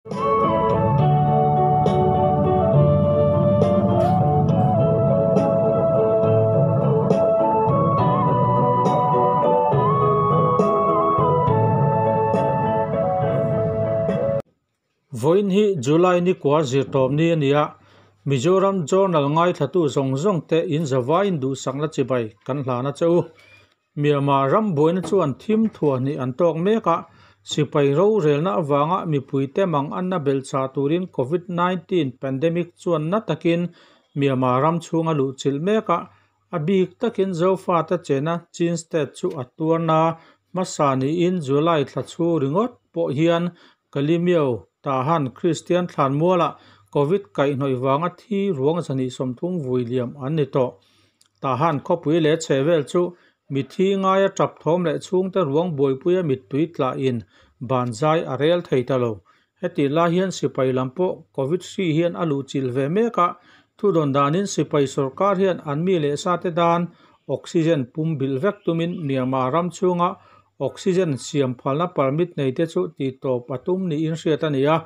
Vawiin hi July ni kua zirtawp ni a ni a, Mizoram Journal ngaithlatu zawng zawng te in zavaiin duhsakna chibai kan hlan a che u. Myanmar ram buaina chuan thim thuahhnih an tawk mek a, sipai rorelna avanga mipuite mang anna belhchhah turin Covid 19 pandemic chuan na takin Myanmar ram chhunga luhchilh mek a, a bik takin Zofate chena Chin State chu a tuarna hmasa niin July thla chhung ringawt pawh hian Kalemyo Tahan Kristian thlanmualah Covid kaihhnawih vanga thi ruang 230 vui liam an ni tawh. Tahan khawpui leh chhehvel chu mithi ngaia tap thawm leh chhungte ruang buaipuia mittui tlahin banzai a rel thei ta lo. Heti lai hian sipai lam pawh Covid hri hian a luhchilh ve mek a, thudawn danin sipai sorkar hian an mi leh sate dan oxygen pum bilh vek tumin Myanmar ram chhunga oxygen siam phalna permit nei te chu tihtawp a tum niin hriat a ni a,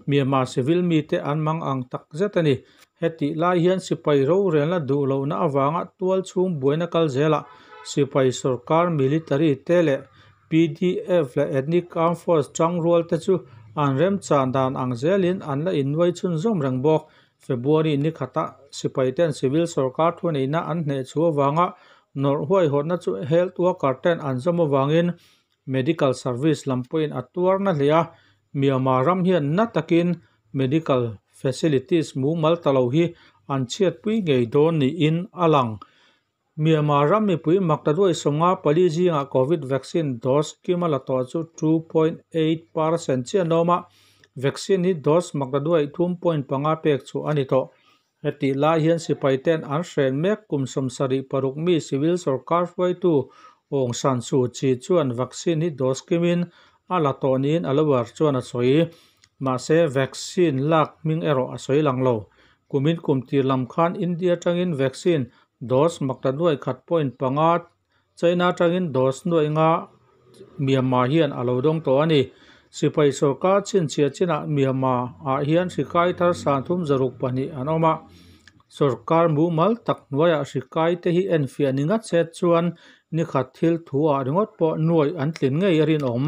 Myanmar civil mite an mang ang tak zet a ni. Heti lai hian sipai rorelna duh lohna avanga tual chhung buaina kal zelah sipai sorkar military te leh PDF leh ethnic armed force tangrual te chu an remchan dan ang zelin an la innuai chhunzawm reng bawk. February ni khata sipai ten civil sorkar thu neihna an hneh chu awanga nawrh huaihawtna chu health worker ten an zawm awangin medical service lam pawhin a tuarna hle a, Myanmar ram hian na takin medical facilities mumal ta lo hi an chhiatpui ngei dawn niin a lang. Myanmar ram mipui maktaduai 54 zingah Covid vaccine dose kima la tawh chu 2.8% chian awm a, vaccine hi dose maktaduai 3.5 pek chu a ni tawh. Heti lai hian sipai ten an hren mek kum 76 mi civil sarkar hruaitu Aung San Suu Kyi chuan vaccine hi dose kimin a la tawh niin a lo chuan a sawi. Mahse vaccine lak hming erawh a sawi lang lo. Kumin kum tir lam khan India tangin vaccine dose maktaduai 1.5 China tangin dose nuai nga Myanmar hian a lo dawng tawh a ni. Sipai sarkar chinchhia chinah Myanmar ah hian hri thar 362 an awm a. Sarkar mumal tak hnuaiah hri te hi enfiah ni ngat se chuan ni khat thil thu ah ringawt pawh nuai an tlin ngei a rinawm.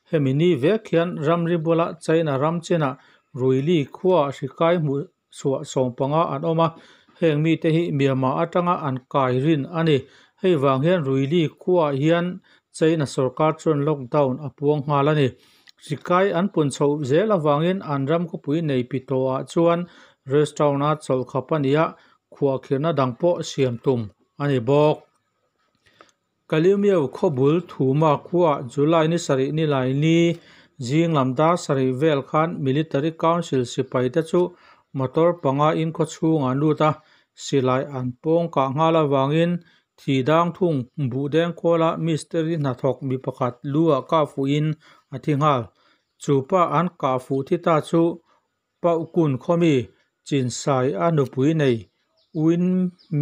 Hemi ni vek hian ramri bula China ram chinah Ruili khuaah hri hmu chhuah 15 an awm a, heng mi te hi Myanmar atanga an kai rin a ni. Hei vang hian Ruili khuaah hian China sarkar chuan lockdown a puang nghal a ni. Hri an pun chho zel awangin an ram khawpui nei pi tawhah chuan restaurant a chawlhkhap a ni a, khuah khirhna dang pawh siam tum a ni bawk. Kalemyo khawbul thuma khuaah July ni sarih ni lai ni zing lam dar sarih vel khan military council sipai te chu motor panga in khaw chhung an lut a, silai an pawng kah nghal awangin thi dang thung buhdeng khawla mistiri hnathawk mi pakhat lu ah kah fuhin a thi nghal. Chupa an kah fuh thi ta chu Paukun khawmi Chinsai a nupui nei Win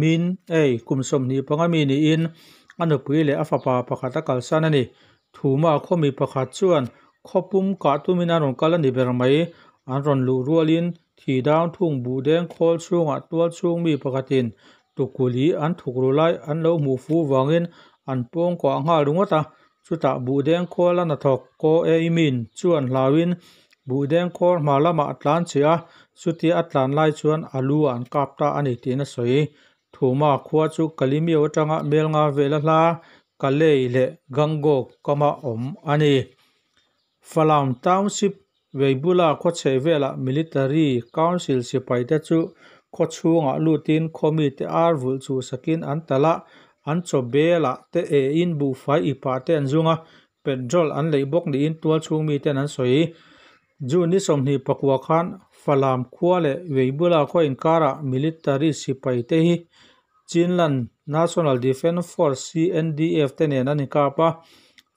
Min Ei kum 25 mi niin a nupui leh a fapa pakhat a kalsan a ni. Thuma khawmi pakhat chuan khawpum kah tumin an rawn kal a ni ber mai. An rawn luh rualin thi dang thung buhdeng khawl chhungah tual chhung mi pakhatin tukuli an thuk ru lai an lo hmuh fu wangin an pawng kuah nghal ringawt a. Chutah buhdeng khawl a hnathawk Ko Ei Min chuan hlauin buhdeng khawl hma lamah a tlan che a, chutia a tlan lai chuan a lu an kap ta a ni tiin a sawi. Thuma khua chu Kalemyo atanga mel nga vel a hla Kalay leh Gangaw kama awm a ni. Falam Township Weibula khaw chheh velah military council sipai te chu khaw chhungah lutin khawmi te ar vulh chu sakin an tala an chaw belah te e in buhfai ipah te an zunga petrol an lei bawk niin tual chhung mi ten an sawi. June ni 29 khan Falam khua leh Weibula khaw inkarah military sipai te hi Chinland National Defence Force CNDF te nen an inkap a,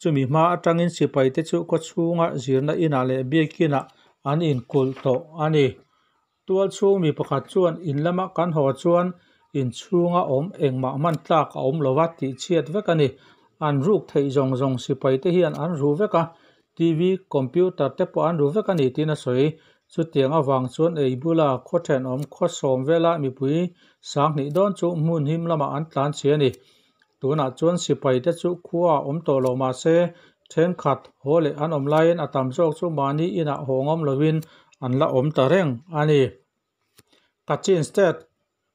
chumi hma atangin sipai te chu khaw chhunga zirna inah leh biakinah an inkulh tawh a ni. Tual chhung mi pakhat chuan in lama kan haw chuan in chhunga awm engmah hman tlak a awm lova tih chhiat vek a ni. An ruk theih zawng zawng sipai te hian an ru vek a, TV, computer te pawh an ru vek a ni tiin a sawi. Chutiang avang chuan ei bula khaw thenawm khaw sawm vela mipui sanghnih dawn chu hmun him lamah an tlan chhi a ni. Tunah chuan sipai te chu khua a awm tawh lo mahse thenkhat haw leh an awm laiin a tam zawk chu mahni inah haw ngawm lovin an la awm ta reng a ni. Kachin State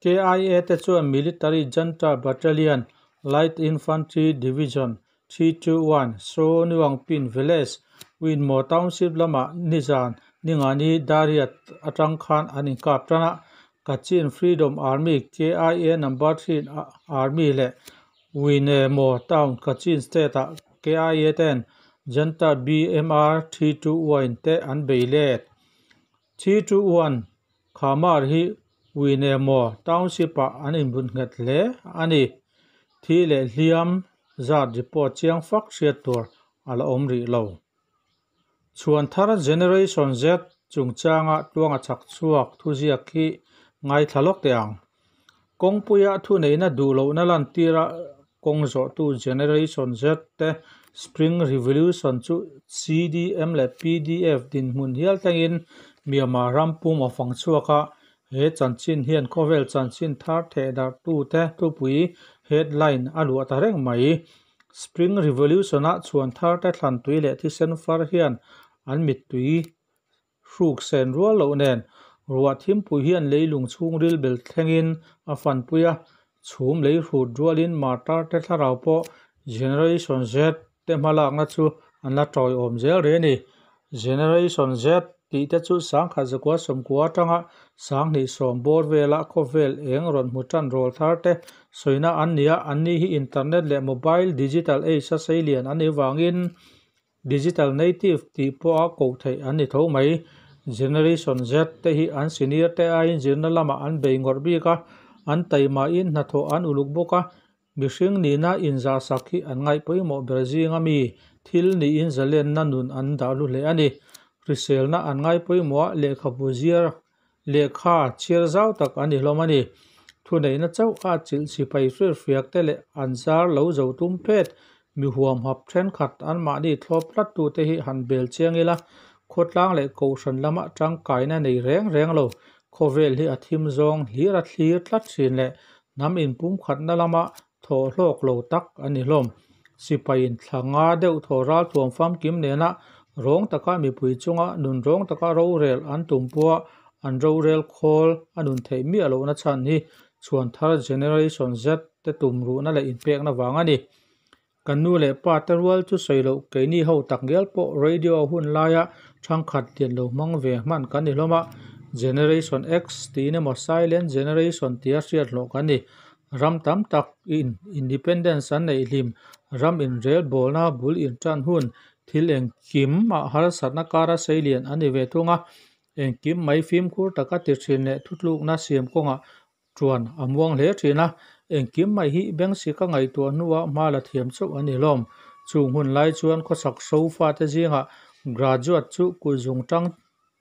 KIA te chuan Military Junta Battalion Light Infantry Division 321 Sawnuangpin Village Winmaw Township lamah nizan Ningani Dariat atang khan an inkap tan a, Kachin Freedom Army KIA Number 3 Army leh Winemaw Town Kachin State ah KIA ten Junta BMR 321 te an bei let. 321 Khamar hi Winemaw Township ah an inbun nghet hle a ni. Thi leh hliam zat report chiang fak hriat tur a la awm rih lo. Chhuan thar Generation Z chungchanga tluanga chak chhuak thuziak hi ngaithla lawk teh ang. Kawngpuia thuneihna duh lohna lantira kawng zawhtu Generation Z te Spring Revolution chu CDM leh PDF dinhmun hial thlengin Myanmar ram pum a fang chhuak a, he chanchin hian khawvel chanchin thar thehdarhtute thupui headline a luah ta reng mai. Spring Revolution-a chhuan tharte thlan tui leh thisen far hian an mittui hruk sen rual loh nen ruah thimpui hian leilung chhungril bel thlengin a fanpui a, chhum lei hrut rualin martar te thlarau pawh Generation Z te hmalakna chu an la tawiawm zel rih a ni. Generation Z tih te chu 1990 atanga 2010 bawr vela khawvel eng rawn hmu tan rawl thar te sawina an ni a, anni hi internet leh mobile digital age a seilian an nih vangin digital native tih pawha koh theih an ni tho mai. Generation Z te hi an senior te aiin zirna lamah an bei ngawrh bik a, an taimahin hnathawh an uluk bawk a, mihring nihna inzahsak hi an ngaih pawimawh ber zinga mi thil niin zalenna nun an dah lu hle a ni. Hriselna an ngai pawimawh a, lehkhabu ziar lehkha chhiar zau tak an ni hlawm a ni. Thuneihna chauh a chilh sipai firfiak te leh an zar lo zo tum phet mi huamhap thenkhat anmahni thlawp tlattute hi han bel chiang ila, khawtlang leh kohhran lama tangkaina nei reng reng lo, khawvel hi a thim zawng hlir a thlir tlat thin leh hnam inpumkhatna lama thaw hlawk lo tak a ni hlawm. Sipaiin thla nga deuh thaw ralthuam famkim nena rawng taka mipui chunga nun rawng taka rorel an tum pawha an rorel khawl a nun theih miah lohna chhan hi chhuan thar Generation Z te tumruhna leh inpekna vang a ni. Kan nu leh pa te rual chu sawi loh keini ho tak ngial pawh radio hun laia thangkhat lian lo hmang ve hman kan ni hlawm a, Generation X tiin emaw Silent Generation tia hriat hlawh kan ni. Ram tam tak in independence an neih hlim, ram inrelbawlna bul intan hun thil engkim ah harsatna kara seilian an ni ve thung a, engkim mai fimkhur taka ti thin leh thutlukna siam kawngah Chuan a muang hle thin a, engkim mai hi Bengsi ka ngaihtuah hnuah hma la thiam chauh a ni hlawm. Chung hun lai chuan khawchhak sofa te zingah graduate chu kut zung tang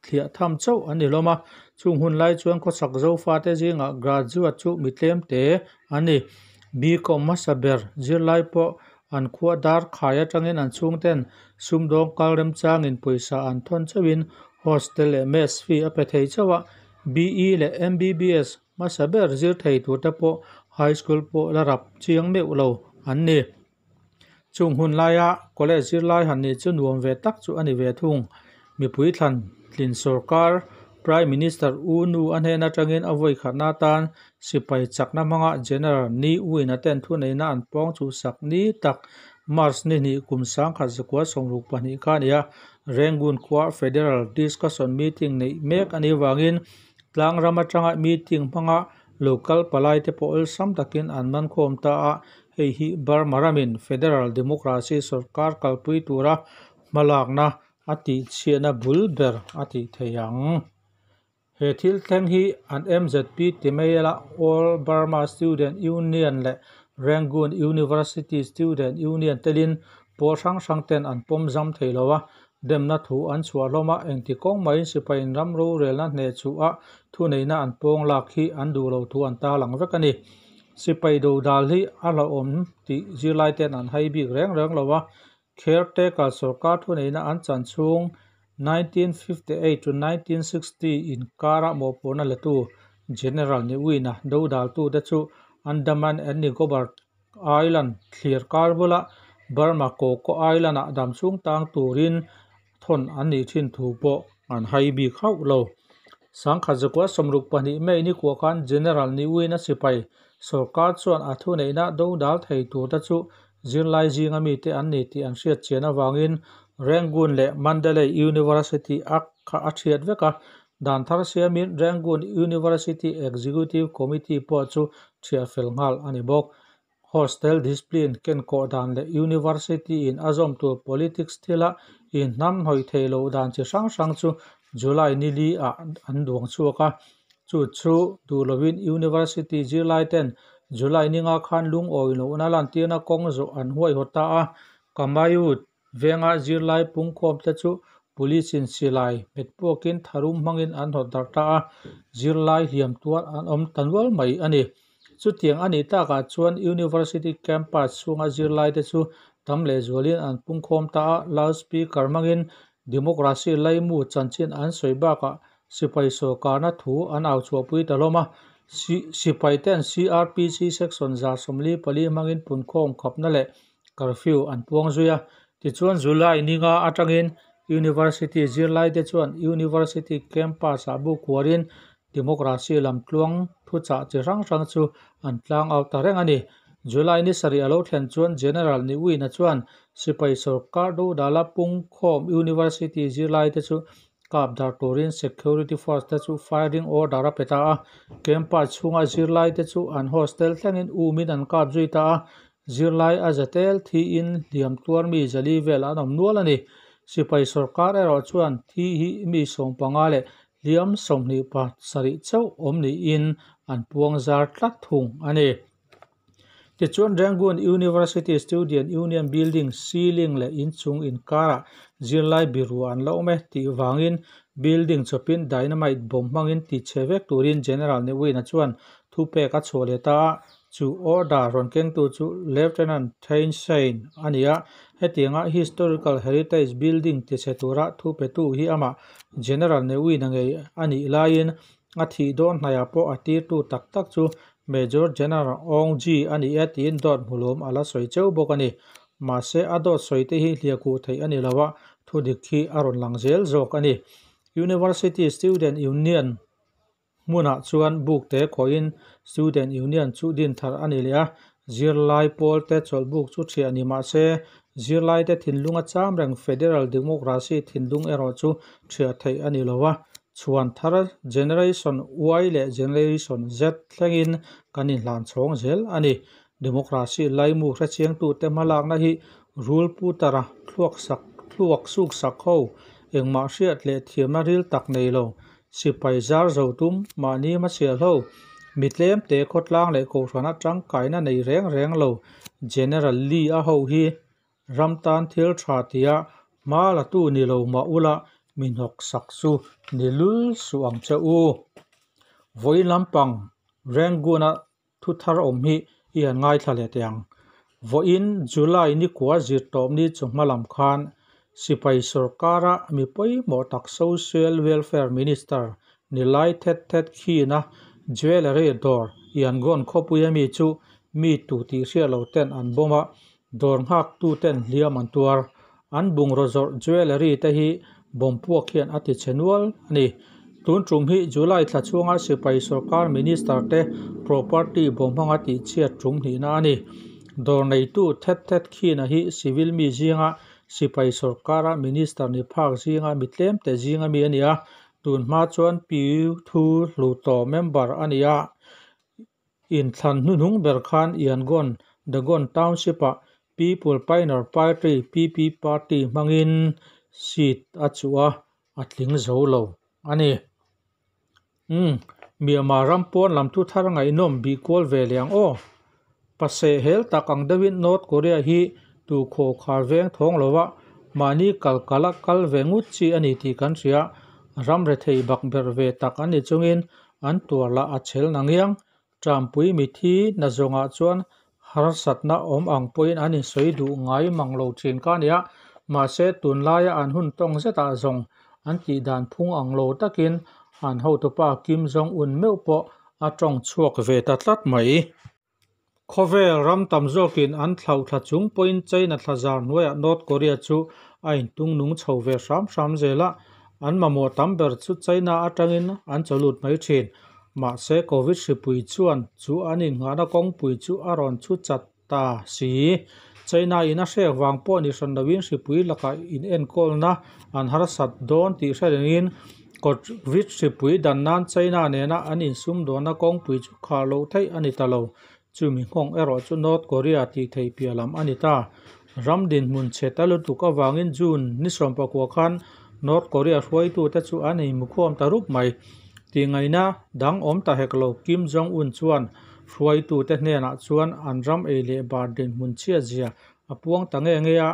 thliah tham chauh a ni hlawm a, chung hun lai chuan khawchhak zofa te zingah graduate chu mi tlem te a ni. BCom hmasa ber zirlai pawh an khua dar khai atangin an chhungten sumdawng kal remchangin pawisa an thawn chauhin hostel leh mess fee a pe thei chauh a, BE leh MBBS hmasa ber zir thei turte pawh high school pawh la rap chiang meuh lo an ni. Chung hun laia college zirlai han nih chu nuam ve tak chu a ni ve thung. Mipui thlan tlin sorkar Prime Minister U Nu a hnen atangin a vawi khatna atan sipai chakna hmanga General Ni Win a ten thuneihna an pawng chhuhsak ni tak March ni hnih kum 1962 kha a ni a. Rangoon khua Federal Discussion Meeting neih mek a nih vangin tlang ram atanga meeting hmanga local palaite pawh awlsam takin an man khawm ta a, hei hi Burma ramin Federal Democracy sorkar kalpui tura hmalakna a tihchhiahna bul ber a tih thei ang. He thil thleng hi an MZP ti mai ila All Burma Student Union leh Rangoon University Student Union telin pawl hrang hrang ten an pawm zam thei lo a, demna thu an chhuah hlawm a, engti kawng maiin sipaiin ram rorelna hneh chhuah thuneihna an pawng lak hi an duh lo thu an tarlang vek a ni. Sipai dodal hi a hlauhawm tih zirlai ten an hai bik reng reng lo a. Caretaker sorkar thuneihna an chan chhung 1958 to 1960 inkara mawhpurhna latu General Ne Win-a dodaltute chu Andaman and Nicobar Island thlir kar bula Burma Coco Island-ah damchhung tang turin thawn an nih thin thu pawh an hai bik hauh lo. 1962 May ni kua khan General Ne Win-a sipai sorkar chuan a thuneihna dodal thei turte chu zirlai zinga mite an ni tih an hriat chian avangin Rangoon leh Mandalay University a kha a thiat vek a. Dan thar siamin Rangoon University Executive Committee pawh chu thiah fel nghal a ni bawk. Hostel discipline kenkawh dan leh University in a zawm tur politics thila inhnam hnawih theih loh dan chi hrang hrang chu July ni li ah an duang chhuak a. Chu chu duh lovin University zirlai ten July ninga khan lungawi lohna lantirna kawng zawh an huaihawt ta a. Kamayut venga zirlai pungkhawm te chu police in silai hmet puakin tharum hmangin an hnawt darh ta a, zirlai hliam tuar an awm ta nual mai a ni. Chutiang a nih takah chuan University campus chhunga zirlai te chu tam lehzualin an pungkhawm ta a, loudspeaker hmangin democracy laimu chanchin an sawi bakah sipai sorkarna thu an au chhuahpui ta hlawm a. Sipai ten CRPC section 144 hmangin punkhawm khapna leh curfew an puang zui a. Tichuan July ninga atangin University zirlai te chuan University campus ah bu khuarin democracy lam tluang thuchah chi hrang hrang chu an tlang au ta reng a ni. July ni sarih a lo thlen chuan General Ne Win-a chuan sipai sorkar dodala pungkhawm University zirlai te chu kap dar turin security force te chu firing order a pe ta a. Campus chhunga zirlai te chu an hostel thlengin umin an kap zui ta a. Zirlai a zatel thiin hliam tuar mi zali vel an awm nual a ni. Sipai sorkar erawh chuan thi hi mi 15 leh hliam 27 chauh awm niin an puang zar tlat thung a ni. Tichuan Rangoon University Student Union Building ceiling leh inchung inkarah zirlai biru an la awm e tih vangin building chawpin dynamite bomb hmangin ti che vek turin General Ne Win-a chuan thupek a chhuah leh ta a. Chu order rawn kengtu chu Lieutenant Thein Sein a ni a. Hetianga Historical Heritage Building ti che tura thupetu hi amah General Ne Win-a ngei a nih laiin a thih dawn hnaiah pawh a tirtu tak tak chu Major General Aung Gyi a ni e tiin dawt hmulawm a la sawi cheu bawk a ni. Mahse a dawt sawi te hi hliahkhuh theih a ni lo a, thudik hi a rawn lang zel zawk a ni. University Student Union hmunah chuan buk te khawhin Student Union chu din thar a ni leh a, zirlai pawl te chawlhbuk chu thiah ni mahse zirlai te thinlung a cham reng Federal Democracy thinlung erawh chu thiah theih a ni lo a. Chhuan thar Generation Y leh Generation Z thlengin kan inhlan chhawng zel a ni. Democracy laimu hrechiangtute hmalakna hi rul putara thluak suk sak ho engmah hriat leh thiamna ril tak nei lo. Sipai zar zo tum mahni hmasial ho mitlem te khawtlang leh kohhrana tangkaina nei reng reng lo General Lee a ho hi ram tan thil tha tia hma la tu ni lo mah ula mi hnawk sak chu ni lul suh ang che u. Vawiin lampang Rangoon-a thu thar awm hi i han ngaithla leh teh ang. Vawiin July ni kua zirtawp ni chu hma lam khan sipai sorkara mi pawimawh tak Social Welfare Minister ni lai Thet Thet Khin-a jewellery dawr Yangon khawpui ami chu mi tu tih hriat lo ten an bawm a, dawr nghak tu ten hliam an tuar. An bungraw zawrh jewellery te hi bomb puak hian a ti che nual a ni. Tun tum hi July thla chhunga sipai sorkar minister te property bomb hmanga tih chhiat tum hnihna a ni. Dawr neitu Thet Thet Khin-a hi civil mi zinga sipai sorkara minister ni phak zinga mitlem te zinga mi a ni a. Tun hma chuan Pyithu Hluttaw member a ni a. Inthlan hnuhnung ber khan Yangon Dagon Township-ah People Pioneer Party PP Party hmangin seat a chuh a, a tling zo lo a ni. Myanmar ram pawn lam thu thar ngaihnawm bih kual ve leh ang aw. Paseh hel tak ang deuhin North Korea hi tu khaw khar veng thawng lova mahni kal kala kal ve ngut chi a ni tih kan hria. Ram rethei bak ber ve tak an ni chungin an tuar lah a chhel na ngiang. Tampui mithi na zawngah chuan Harsatna awm ang pawhin an insawi duh ngai mang lo thin kha a ni a, mahse tunlaia an hun tawng zetah zawng an tih dan phung ang lo takin an hotupa Kim Jong Un meuh pawh a tawng chhuak ve ta tlat mai. Khawvel ram tam zawkin an thlauhthla chung pawhin China thlazar hnuaiah North Korea chu a intungnung chho ve hram hram zel a, an mamawh tam ber chu China atangin an chawlut mai thin. Mahse Covid hripui chuan chu an innghahna kawngpui chu a rawn chhu chat ta si. China in a hrek vang pawh ni hran loin hripui lakah inenkawlna an harsat dawn tih hre rengin Covid hripui dan nan China nena an insumdawnna kawngpui chu khar loh theih a ni ta lo. Chumi nghawng erawh chu North Korea tih theih piah lam a ni ta. Ram dinhmun chhe ta lutuk avangin June ni 19 khan North Korea hruaitute chu an inhmukhawm ta rup mai. Tihngaihna dang awm ta hek lo Kim Jong Un chuan hruaitute hnenah chuan an ram ei leh bar dinhmun chhiatzia a puang ta nge nge a,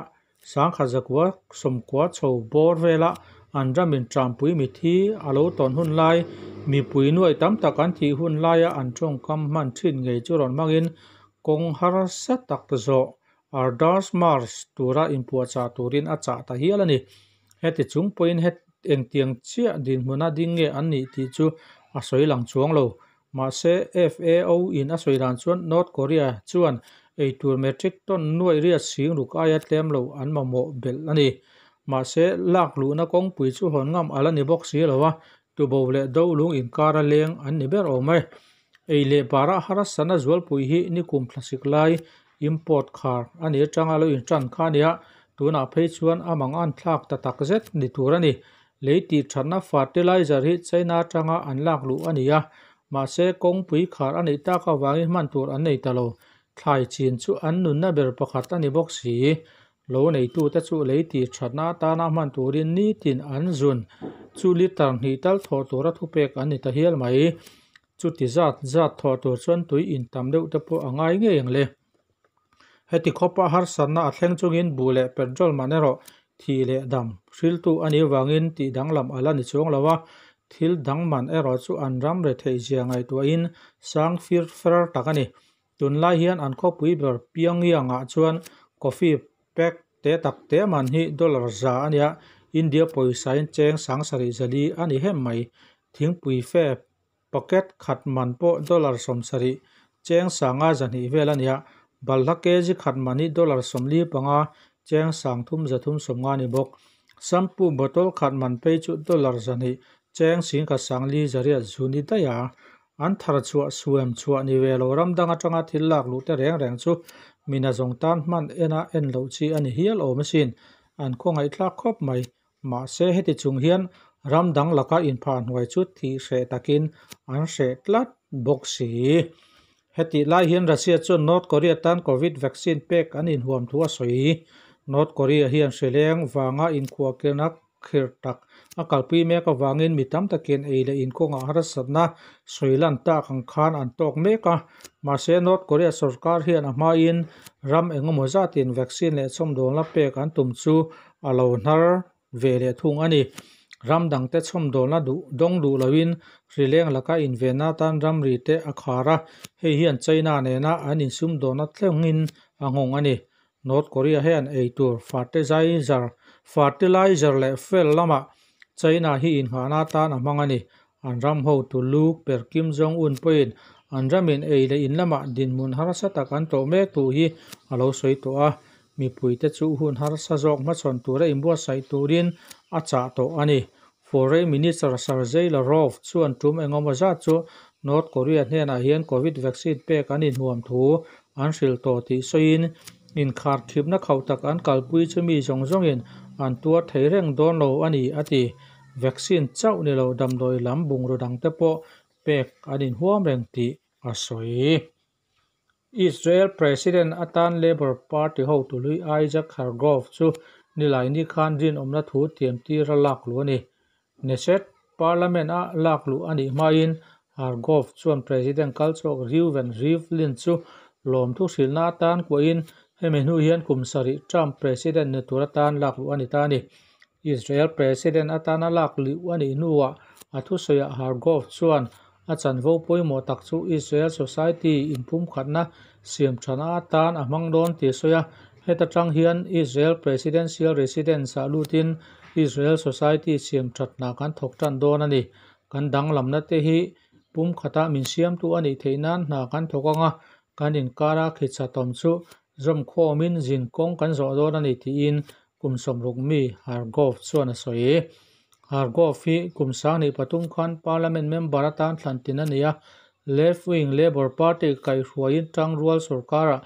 1990 chho bawr vela an ramin ṭampui mithi a lo tawn hun lai, mipui nuai tam tak an thih hun laia an tawngkam hman ṭhin ngei chu rawn hmangin kawng harsa tak zawh Ardas March tura inpuahchah turin a chah ta hial a ni. Heti chung pawhin het engtiang chiah dinhmuna ding nge an nih tih chu a sawi lang chuang lo. Mahse FAO in a sawi dan chuan North Korea chuan eitur metric ton nuai riat sing ruk aia tlem lo an mamawh belh a ni. Mahse lak luhna kawngpui chu hawn ngam ala ni bawk si lo a, tubo leh do lung inkar a leng an ni ber awm e. Ei leh bara harsatna zualpui hi nikum thlasik lai import khar a ni atanga lo intan kha a nia, tunah phei chuan a mang an thlak ta tak zet ni tur a ni. Lei tih thatna fertilizer hi China atanga an lak luh a ni a, mahse kawngpui khar a neih tak avangin hman tur an nei ta lo. Thlai chin chu an nunna ber pakhat a ni bawk si. Lo neitute chu lei tih thatna atana hman turin nitin an zun chu litre hnih tal thawh tura thupek an ni ta hial mai. Chuti zat zat thawh tur chuan tui in tam deuh te pawh a ngai ngei ang le. Heti khawpa harsatna a thleng chungin buh leh petrol man erawh thi leh dam hriltu a nih avangin tih danglam ala ni chuang lo a, thil dang man erawh chu an ram re theih zia ngaihtuahin sang fir fer tak a ni. Tunlai hian an khawpui ber Pyongyang-ah chuan coffee pack te tak te man hi $100 a nia, India pawisain cheng 7400 a ni hem mai. Thingpui fe packet khat man pawh $70 cheng 502 vel a nia, balhla kg khat man hi $45 cheng 3350 ni bawk. Shampoo bottle khat man phei chu $2 cheng 1408 zu ni daih a. An thar chhuah suam chhuah ni ve lo ram dang atanga thil lak luh te reng reng chu mina zawng tan hman ena en loh chi a ni hial awm asin. An khawngaih thlak khawp mai. Mahse heti chung hian ram dang laka inphah hnuai chu thih hreh takin an hreh tlat bawk si. Heti lai hian Russia chuan North Korea tan Covid vaccine pek an inhuam thu a sawi. North Korea hian hrileng vanga inkhuahkirna khir tak a kalpui mek avangin mi tam takin ei leh inkawnga harsatna sawilan tak ang khan an tawk mek a. Mahse North Korea sarkar hian a hmain ram engemaw zatin vaccine leh chhawmdawlna pek an tum chu a lo hnar ve leh thung a ni. Ram dangte chhawmdawlna duh dawng duh loin hrileng laka invenna tan ramri te a khar a, hei hian China nena an insumdawlna thlengin a nghawng a ni. North Korea hian eitur fertilizer leh fuel lamah China hi innghahna tan a hmang a ni. An ram hotu lu ber Kim Jong Un pawhin an ramin ei leh in lamah dinhmun harsa tak an tawh mek thu hi a lo sawi tawh a. Mipuite chu hun harsa zawk hmachhawn tura inbuatsaih turin a chah tawh a ni. Foreign Minister Sergei Lavrov chuan tum engemaw zat chu North Korea hnenah hian Covid vaccine pek an inhuam thu an hrilh tawh tih sawiin inkhar khipna khauh tak an kalpui chu mi zawng zawngin an tuar thei reng dawn lo a ni a ti. Vaccine chauh ni lo damdawi lam bungraw dangte pawh pek an inhuam reng tih a sawi. Israel President atan Labour Party hotu lui Isaac Herzog chu nilai ni khan rinawmna thu tiam tira lak luh a ni. Knesset Parliament a lak luh a nih hmain Herzog chuan President kalchhuak Reuven Rivlin chu lawm thu hrilhna atan kuahin hemi hnu hian kum sarih Trump President ni tur atan lak luh a ni ta a ni. Israel President atana lak luh a nih hnuah a thusawiah Herzog chuan A chanvo pawimawh tak chu Israel society inpumkhatna siamthana atan a hmang dawn tih a sawi a. Heta tang hian Israel Presidential Residence-ah lutin Israel society siamthat hna kan thawk tan dawn a ni. Kan danglamna te hi pumkhata min siamtu a nih theih nan hna kan thawk ang a, kan inkara khitchatawm chu zawmkhawmin zin kawng kan zawh dawn a ni tiin kum 60 mi Hargov chuan a sawi. Hargov hi kum 2003 khan parliament member atan thlan tin a ni a, left wing Labour Party kaihhruaiin tangrual sorkara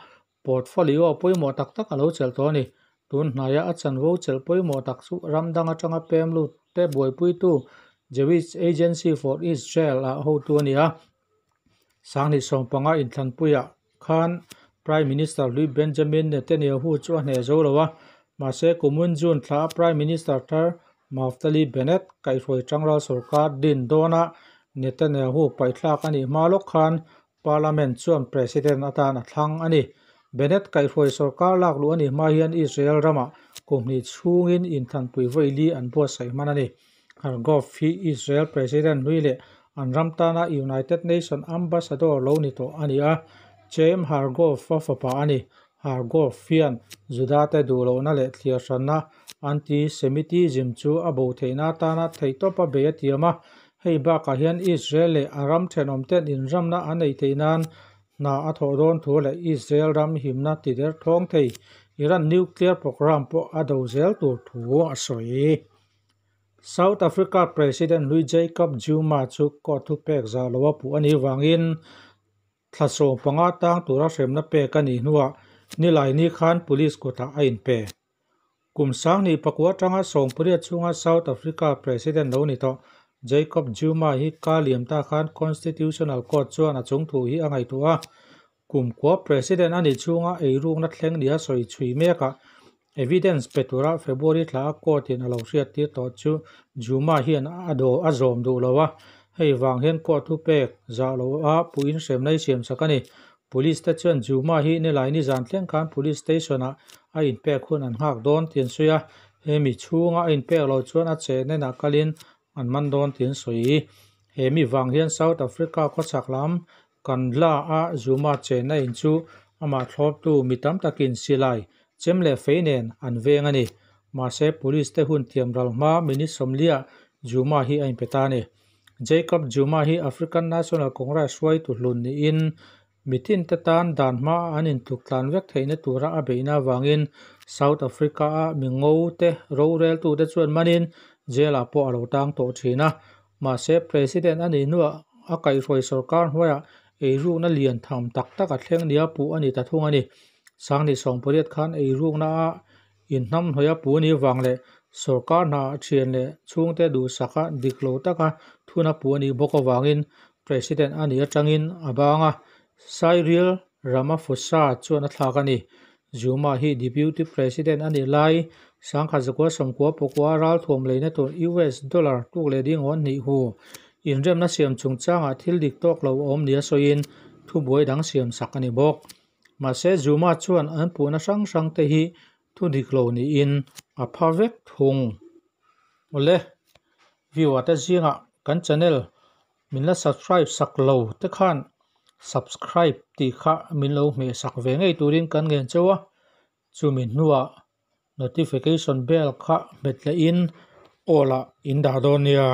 portfolio pawimawh tak tak a lo chelh tawh a ni. Tun hnaia a chanvo chelh pawimawh tak chu ramdang atanga pem lut te buaipuitu Jewish Agency for Israel ah hotu a ni a. 2015 inthlanpuiah khan Prime Minister hlui Benjamin Netanyahu chu a hneh zo lo a, mahse kumin June thla a Prime Minister thar Naftali Bennett kaihhruai tangral sorkar din dawna Netanyahu paihthlak a nih hma lawk khan Parliament chuan President atan a thlang a ni. Bennett kaihhruai sorkar lak luh a nih hma hian Israel ramah kum hnih chhungin inthlanpui vawi li an buatsaih hman a ni. Hargov hi Israel President hlui leh an ram tana United Nation Ambassador lo ni tawh a ni a, Chaim Hargov a fapa a ni. Hargov hian Juda te duhlohna leh thliar hranna anti-Semitism chu a bo theihna atana theihtawp a bei a tiam a. Hei bakah hian Israel leh a ram thenawm ten inramna an ei theih nan hna a thawh dawn thu leh Israel ram himna tider thawng thei Iran nuclear program pawh a do zel tur thu a sawi. South Africa President hlui Jacob Zuma chu court thu pek zah lo a puh a nih vangin thla 15 tang tura hremna pek a nih hnuah Nilaini khan police kutah a inpe. Kum 2009 atanga 18 chhunga South Africa President lo ni tawh Jacob Zuma hi ka liam ta khan Constitutional Court chuan a chung thu hi a ngaihtuah a. Kum kua President a nih chhunga eirukna thleng nia sawi chhui mekah evidence pe tura February thla a court in a lo hriat tir tawh chu Zuma hian a do a zawm duh lo a. Hei vang hian court thu pek zah lo a puhin hremna hi siam sak a ni. Police te chuan Zuma hi Nilaini zan thleng khan police station ah a inpek hun an nghak dawn tih an sawi a. Hemi chhunga a inpek lo chuan a che nenah kalin an man dawn tih an sawi. Hemi vang hian South Africa khawchhak lam Kandla a Zuma chenna in chu amah thlawptu mi tam takin silai chem leh fei nen an veng a ni. Mahse police te hun thiam ral hma minute 40 Zuma hi a inpe ta a ni. Jacob Zuma hi African National Congress hruaitu hlun niin mitin te tan dan hma an intluk tlan vek theihna tura a beihna avangin South Africa a mi ngo te roreltu te chuan manin jail ah pawh a lo tang tawh thin a. Mahse President a nih hnuah a kaihhruai sorkar hnuaiah eirukna lian tham tak tak a thleng nia puh a ni ta thung a ni. 2018 khan eirukna a inhnam hnuaia puh ni vang leh sorkar hna thian leh chhungte duhsaka dik lo taka thuna puh a nih bawk avangin President a nih atangin a bang a. Cyril Ramaphosa chuan a thlak a ni. Zuma hi Deputy President a nih lai 1999 ral thuam leina tur US dollar tuk leh ding awn hnih hu inremna siam chungchangah thil dik tawk lo awm nia sawiin thu buai dang siam sak a ni bawk. Mahse Zuma chuan an puhna hrang hrang te hi thu dik lo niin a pha vek thung. Awle, viewer te zingah kan channel min la subscribe sak lo te khan subscribe tih kha min lo hmeh sak ve ngei turin kan ngen cheu a. Chumi hnuah notification bell kha hmet leh in all ah in dah dawn nia.